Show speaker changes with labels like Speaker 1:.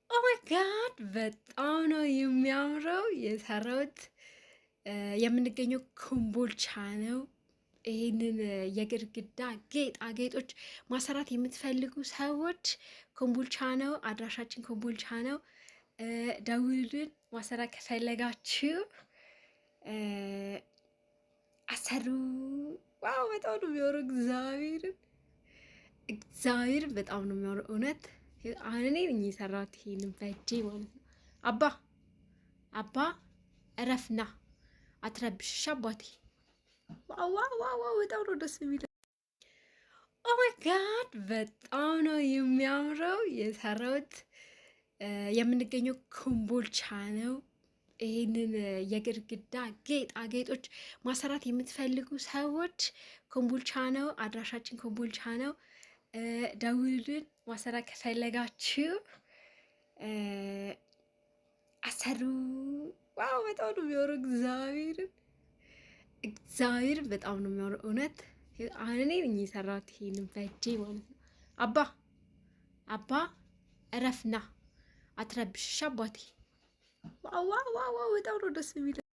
Speaker 1: Oh my God፣ በጣም ነው የሚያምረው የሰራሁት። የምንገኘው ኮምቦልቻ ነው። ይህንን የግድግዳ ጌጣጌጦች ማሰራት የምትፈልጉ ሰዎች ኮምቦልቻ ነው አድራሻችን፣ ኮምቦልቻ ነው። ደውሉልን። ማሰራት ከፈለጋችሁ አሰሩ። Wow፣ በጣም ነው የሚያምረው። እግዚአብሔርን እግዚአብሔርን በጣም ነው የሚያምረው። እውነት አሁን እኔ ነኝ የሰራሁት ይሄንን በእጄ ማለት ነው። አባ፣ አባ፣ እረፍና አትረብሽ አባቴ። Wow፣ በጣም ነው ደስ የሚለው። Oh my God፣ በጣም ነው የሚያምረው የሰራሁት። የምንገኘው ኮምቦልቻ ነው። ይህንን የግድግዳ ጌጣጌጦች ማሰራት የምትፈልጉ ሰዎች ኮምቦልቻ ነው አድራሻችን፣ ኮምቦልቻ ነው። ደውሉልን። ማሰራት ከፈለጋችሁ አሰሩ። Wow፣ በጣም ነው የሚያምረው። እግዚአብሔርን እግዚአብሔርን በጣም ነው የሚያምረው። እውነት አሁን እኔ ነኝ የሰራሁት ይሄንን በእጄ ማለት ነው። አባ፣ አባ፣ እረፍና አትረብሽ አባቴ። Wow፣ በጣም ነው ደስ የሚለው።